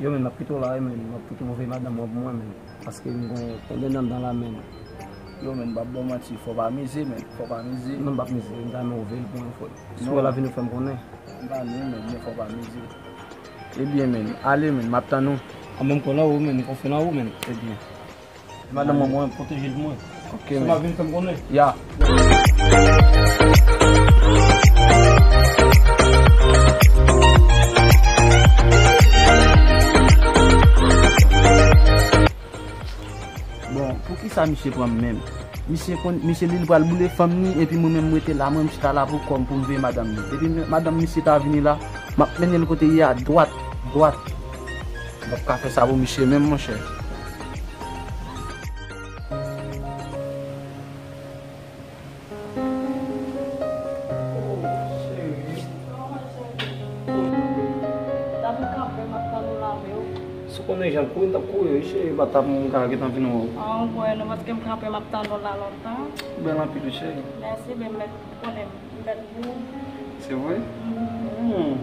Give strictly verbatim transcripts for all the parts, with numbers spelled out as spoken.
Yo, men, m ap kite w la, wi, men, m ap kite w voye madanm mwen pou mwen, men, paske m gon pwoblèm anndan la, men. Yo, men, m p ap ba w manti, fò w pa mize, men, fò w pa mize. Non, m p ap mize, m ta renmen w voye l pou mwen, frè. Si w wè l ap vini, fè m konnen. M pa non, men, men fò w pa mize. Ebyen, men, ale, men, m ap tann ou. An, men, m konn nan ou, men, m konfye nan ou, men. Ebyen. Madanm mwen, mwen pwoteje l pou mwen. Ok, men. Si w ap vin fè m konnen. Ya. Bon, poukisa misye pran m menm? Misye konn, misye di li pral boule fanm ni, epi mwen menm m rete la, mwen m chita la pou kò m, pou m veye madanm li. Depi madanm misye ta vini la, m ap mennen l kote li a, dwat, dwat. M p ap ka fè sa pou misye menm, monchè. Oh, cheri. T ap kanpe, m ap tann ou la, wi. Si w konnen jan l kouri, m t ap kouri, wi, cheri, pa t ap m ka gentan vin wè w. Ah, w kwè non, paske m kanpe, m ap tann ou la lontan. Ou bèl anpil, wi, cheri. Mèsi, men m mèt konnen m bèl pou ou. Se vre? Mhm. Hmm.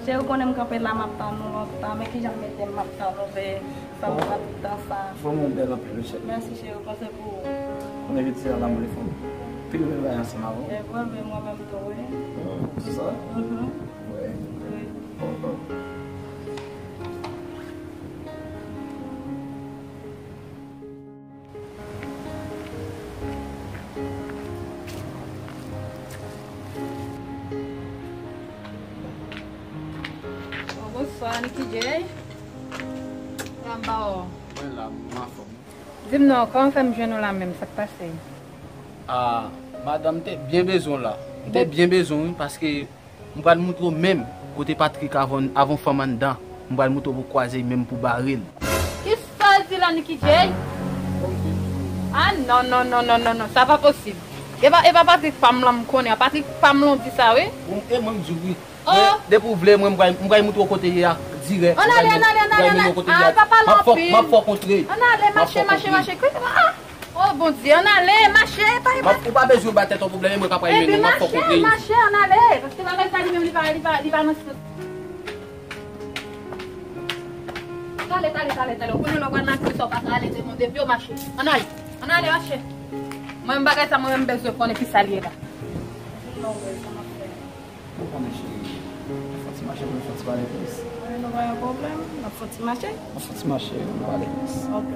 Cheri, ou konnen m kanpe la, m ap tann ou lontan. Men kijan m mete m, m ap tann ou, se sa m pran tout tan sa. Vrèman, ou bèl anpil, wi, cheri. Mèsi, cheri, ou panse pou ou. Konnen jodi a la, m vle fè anpil bèl bagay ansanm avè w. E vre, men mwen menm tou, wi. Hmm, se sa? Mhm. Wi. Wi. Oh, oh. Bonswa, Nicky Jay. Kòman w ye? Mwen la, m anfòm. Di m non, kòman fè m jwenn ou la menm, sa k pase? Ah, madanm, m te byen bezwen w la. M te byen bezwen w, wi, paske m pral moutre w menm kote Patrick avè yon, avè yon fanm anndan. M pral moutre w pou w kwaze l menm pou w bare l. Kisa w di la, Nicky Jay? Ah, non, non, non, sa pa posib. E pa, e pa Patrick pa m lan m konnen an. Patrick pa m lan w di sa, wi. Bon, e mwen m di w, wi. Oh. Men, depi w vle, mwen, m pral, m pral moutre w kote l ye a, dirèk. Ann ale, ann ale, ann ale, ann ale. Ah, pa pale anpil. M ap fè w kontre. Ann ale, mache, mache, mache. Ah! Oh, Bondye, ann ale, mache, pa, pa. Ou pa bezwen ba tèt ou pwoblèm, e mwen k ap pale mennen, m ap fè w kontre. Epi mache, mache, ann ale, paske bagay sa li menm, li pa, li pa, li pa nan sans. Tale, tale, tale, tale. Ou konnen lè w pral nan kri sa, w pa ka ale de moun, depi w mache. Ann ale, ann ale, mache. Mwen menm bagay sa, mwen menm bezwen konnen kisa l ye la. Non, wè, sa m ap fè. Ou konnen, cheri, fò ti mache pou nou fè ti pale plis. Wi, nou pa gen pwoblèm. N ap fè ti mache. N ap fè ti mache, nou pale plis. Ok.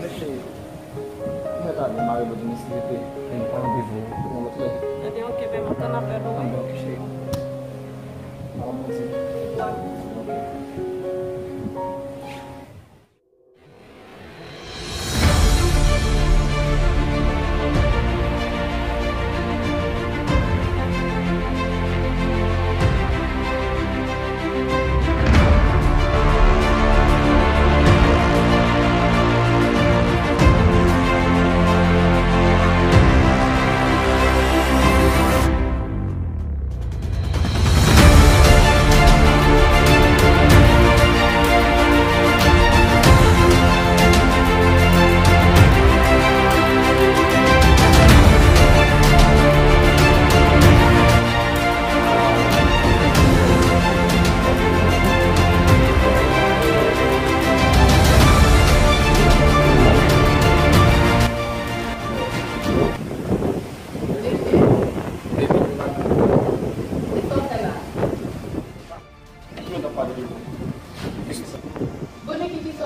Mesye, mwen ta vin mare bò di mesye te. E nou pa randevou pou yon lòt lè. Ebyen, ok, ben, m ap tann apèl ou, wi. Anben, ok, cheri. Mwen ap di. Wi. Ok.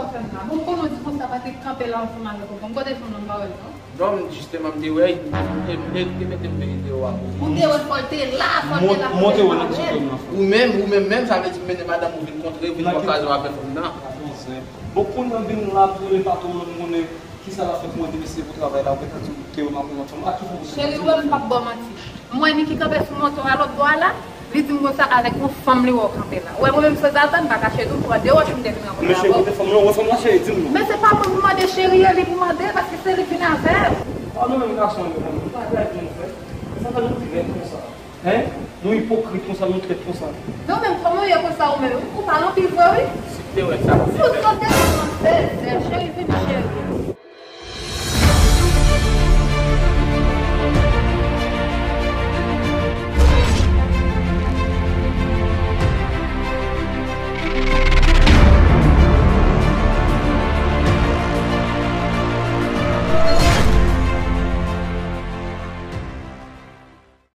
Bon, m konnen w di konsa Patrick kanpe la ansanm avèk ou. Bon, kote fanm nan, m pa wè l non. Non, men jisteman, m te wè, m te, m te, m te mete m verite yo a pou Ou te wè fò l te la, fò l te la, fò l te la. Ou menm, ou menm, menm, sa vle di m mennen madanm ou vin kontre, vin wè kaze w avèk fanm nan. Bon, kounye an vin la, pou le patwon, m konnen kisa l ap fè pou mwen demen si se pou travay la, ou gentan di m te wè m ap wè yon fanm, a ki fanm ou te wè? Cheri, ou wè m p ap ba w manti. M wè Niki kanpe sou moto a lòt bò a la, li di m konsa avèk yon fanm li wè w kanpe la. Ou wè mwen menm Sozatan, m pa kache tou, m pran de wòch m te vin rankontre avè w. Mesye, kote fanm nan, ou wè fanm nan, cheri, di m non. Men se pa mwen pou mande, cheri, e li pou mande, paske se li k vin avè m. A nou menm gason yo, fanm, nou pa gen pou nou fè. Sa fè nou trèt konsa. Hein? Nou ipokrit konsa, nou trèt konsa. Non, men kòman w ye konsa ou menm? Ou pale anpil vre wi. Si w te wè sa. Fout sote nan zèzè, cheri, vini cheri.